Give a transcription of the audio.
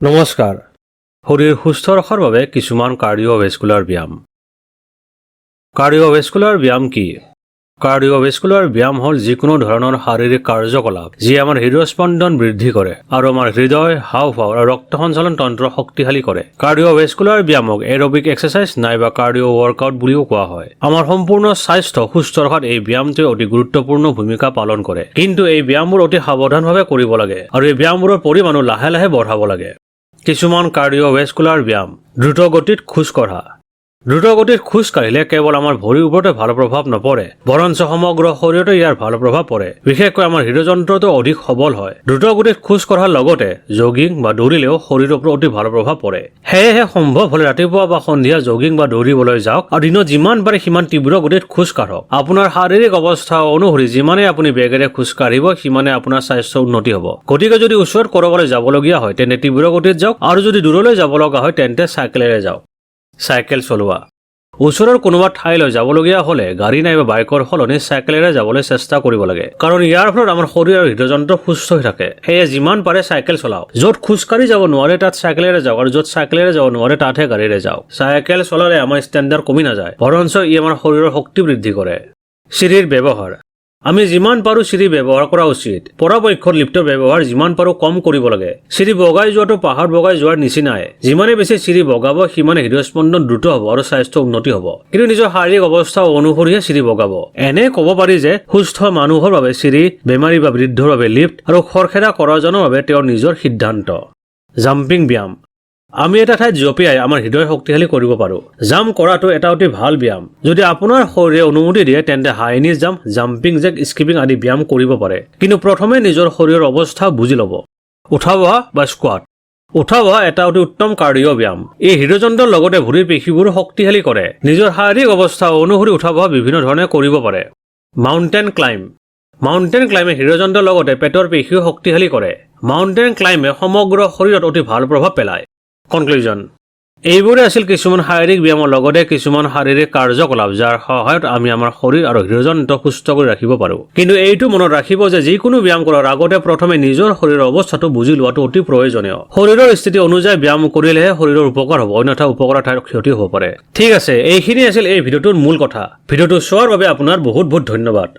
নমস্কাৰ। শৰীৰ সুস্থ ৰখাৰ বাবে কিছুমান কাৰ্ডিঅ'ভেস্কুলাৰ ব্যায়াম। কাৰ্ডিঅ'ভেস্কুলাৰ ব্যায়াম কি? কাৰ্ডিঅ'ভেস্কুলাৰ ব্যায়াম হ'ল যিকোনো ধৰণৰ শাৰীৰিক কাৰ্যকলাপ, যিয়ে আমাৰ হৃদস্পন্দন বৃদ্ধি কৰে আৰু আমাৰ হৃদয়, হাওঁফাওঁ আৰু ৰক্ত সঞ্চালন তন্ত্ৰ শক্তিশালী কৰে। কাৰ্ডিঅ'ভেস্কুলাৰ ব্যায়ামক এৰবিক এক্সাৰচাইজ নাইবা কাৰ্ডিঅ' ৱৰ্কআউট বুলিও কোৱা হয়। আমাৰ সম্পূৰ্ণ স্বাস্থ্য সুস্থ ৰখাত এই ব্যায়ামটোৱে অতি গুৰুত্বপূৰ্ণ ভূমিকা পালন কৰে। কিন্তু এই ব্যায়ামবোৰ অতি সাৱধানভাৱে কৰিব লাগে আৰু এই ব্যায়ামবোৰৰ পৰিমাণো লাহে লাহে বঢ়াব লাগে। কিছুমান কাৰ্ডিঅ'ভেস্কুলাৰ ব্যায়াম। দ্ৰুত গতিত খোজ কঢ়া। দ্ৰুত গতিত খোজ কাঢ়িলে কেৱল আমাৰ ভৰিৰ ওপৰতে ভাল প্ৰভাৱ নপৰে, বৰঞ্চ সমগ্ৰ শৰীৰতে ইয়াৰ ভাল প্ৰভাৱ পৰে। বিশেষকৈ আমাৰ হৃদযন্ত্ৰটো অধিক সবল হয়। দ্ৰুত গতিত খোজ কঢ়াৰ লগতে জগিং বা দৌৰিলেও শৰীৰৰ ওপৰত অতি ভাল প্ৰভাৱ পৰে। সেয়েহে সম্ভৱ হ'লে ৰাতিপুৱা বা সন্ধিয়া জগিং বা দৌৰিবলৈ যাওক আৰু দিনত যিমান পাৰে সিমান তীব্ৰ গতিত খোজ কাঢ়ক। আপোনাৰ শাৰীৰিক অৱস্থা অনুসৰি যিমানেই আপুনি বেগেৰে খোজ কাঢ়িব, সিমানে আপোনাৰ স্বাস্থ্য উন্নতি হ'ব। গতিকে যদি ওচৰত ক'ৰবালৈ যাবলগীয়া হয়, তেন্তে তীব্ৰ গতিত যাওক আৰু যদি দূৰলৈ যাব লগা হয়, তেন্তে চাইকেলেৰে যাওক। চাইকেল চলোৱা। ওচৰৰ কোনোবা ঠাইলৈ যাবলগীয়া হ'লে গাড়ী নাইবা বাইকৰ সলনি চাইকেলেৰে যাবলৈ চেষ্টা কৰিব লাগে, কাৰণ ইয়াৰ ফলত আমাৰ শৰীৰ আৰু হৃদযন্ত্ৰ সুস্থ হৈ থাকে। সেয়ে যিমান পাৰে চাইকেল চলাওক। য'ত খোজকাঢ়ি যাব নোৱাৰে, তাত চাইকেলেৰে যাওক আৰু য'ত চাইকেলেৰে যাব নোৱাৰে, তাতহে গাড়ীৰে যাওক। চাইকেল চলালে আমাৰ ষ্টেণ্ডাৰ্ড কমি নাযায়, বৰঞ্চ ই আমাৰ শৰীৰৰ শক্তি বৃদ্ধি কৰে। চিৰিৰ ব্যৱহাৰ। আমি যিমান পাৰোঁ চিৰি ব্যৱহাৰ কৰা উচিত। পৰাপক্ষত লিফ্টৰ ব্যৱহাৰ যিমান পাৰোঁ কম কৰিব লাগে। চিৰি বগাই যোৱাটো পাহাৰ বগাই যোৱাৰ নিচিনাই। যিমানে বেছি চিৰি বগাব, সিমানে হৃদস্পন্দন দ্ৰুত হ'ব আৰু স্বাস্থ্য উন্নতি হ'ব। কিন্তু নিজৰ শাৰীৰিক অৱস্থা অনুসৰিহে চিৰি বগাব। এনে ক'ব পাৰি যে সুস্থ মানুহৰ বাবে চিৰি, বেমাৰী বা বৃদ্ধৰ বাবে লিফ্ট আৰু খৰখেদা কৰাজনৰ বাবে তেওঁৰ নিজৰ সিদ্ধান্ত। জাম্পিং ব্যায়াম। আমি এটা ঠাইত জঁপিয়াই আমাৰ হৃদয় শক্তিশালী কৰিব পাৰোঁ। জাম্প কৰাটো এটা অতি ভাল ব্যায়াম। যদি আপোনাৰ শৰীৰে অনুমতি দিয়ে, তেন্তে হাই নি জাম্প, জাম্পিং জেক, স্কিপিং আদি ব্যায়াম কৰিব পাৰে। কিন্তু প্ৰথমে নিজৰ শৰীৰৰ অৱস্থা বুজি ল'ব। উঠা বহা বা স্কোৱাট। উঠা বহা এটা অতি উত্তম কাৰ্ডিঅ' ব্যায়াম। এই হৃদযন্ত্ৰৰ লগতে ভৰিৰ পেশীবোৰো শক্তিশালী কৰে। নিজৰ শাৰীৰিক অৱস্থা অনুসৰি উঠা বহা বিভিন্ন ধৰণে কৰিব পাৰে। Mountain climb. Mountain ক্লাইম্বে হৃদযন্ত্ৰৰ লগতে পেটৰ পেশীও শক্তিশালী কৰে। মাউণ্টেইন ক্লাইম্বে সমগ্ৰ শৰীৰত অতি ভাল প্ৰভাৱ পেলায়। কনক্লুজন। এইবোৰে আছিল কিছুমান শাৰীৰিক ব্যায়ামৰ লগতে কিছুমান শাৰীৰিক কাৰ্যকলাপ, যাৰ সহায়ত আমি আমাৰ শৰীৰ আৰু হৃদযন্ত্ৰ সুস্থ কৰি ৰাখিব পাৰোঁ। কিন্তু এইটো মনত ৰাখিব যে যিকোনো ব্যায়াম কৰাৰ আগতে প্ৰথমে নিজৰ শৰীৰৰ অৱস্থাটো বুজি লোৱাটো অতি প্ৰয়োজনীয়। শৰীৰৰ স্থিতি অনুযায়ী ব্যায়াম কৰিলেহে শৰীৰৰ উপকাৰ হ'ব, অন্যথা উপকাৰৰ ঠাইত ক্ষতি হ'ব পাৰে। ঠিক আছে, এইখিনি আছিল এই ভিডিঅ'টোৰ মূল কথা। ভিডিঅ'টো চোৱাৰ বাবে আপোনাৰ বহুত বহুত ধন্যবাদ।